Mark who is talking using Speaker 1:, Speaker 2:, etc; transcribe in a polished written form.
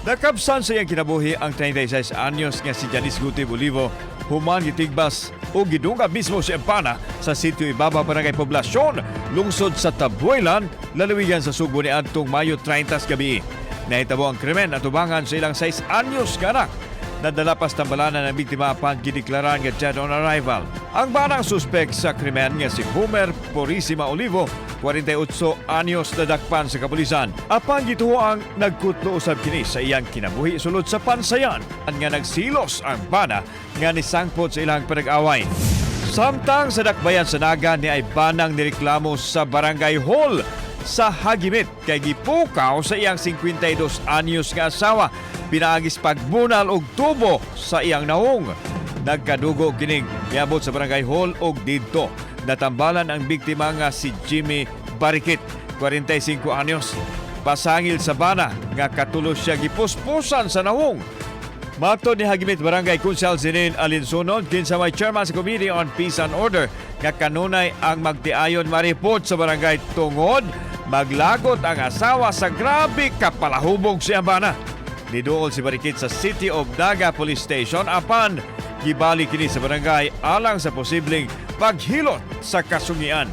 Speaker 1: Nakabsan sa iyang kinabuhi ang 36 anyos nga si Janice Gutib Olivo human gitigbas o gidungag mismo si bana sa Sitio Ibaba, Barangay Poblasyon, lungsod sa Tabuelan, lalawigan sa Sugbo niadtong Mayo 30 sa gabi. Nahitabo ang krimen atubangan sa ilang 6 anyos nga anak. Nadala pas tambalanan ang biktima apan gideklaran nga dead on arrival. Ang banang suspek sa krimen nga si Homer Purisima Olivo, 48 anyos, nadakpan sa kapulisan. Apan gituo ang nagkutlo usab kini sa iyang kinabuhi sulod sa pansayan nga nagsilos ang bana nga nisangpot sa ilang panag-away. Samtang sa dakbayan sa Naga, niay banang nireklamo sa barangay hall sa Hagimit kay gipukaw sa iyang 52 anyos nga asawa pinaagis pagbunal og tubo sa iyang naong. Nagkadugo kining miabot sa barangay hall og didto natambalan ang biktima nga si Jimmy Barikit, 45 anyos. Pasangil sa bana nga katulo siya gipuspusan sa nawong. Matod ni Hagimit Barangay Konsehal Zinin Alinsunod, kinsa may chairman sa Committee on Peace and Order, nga kanunay ang magtiayon mareport sa barangay tungod maglagot ang asawa sa grabe kapalahubog sa bana. Niduol si Barikit sa City of Naga Police Station apan gibali kini sa barangay alang sa posibleng paghilot sa kasungian.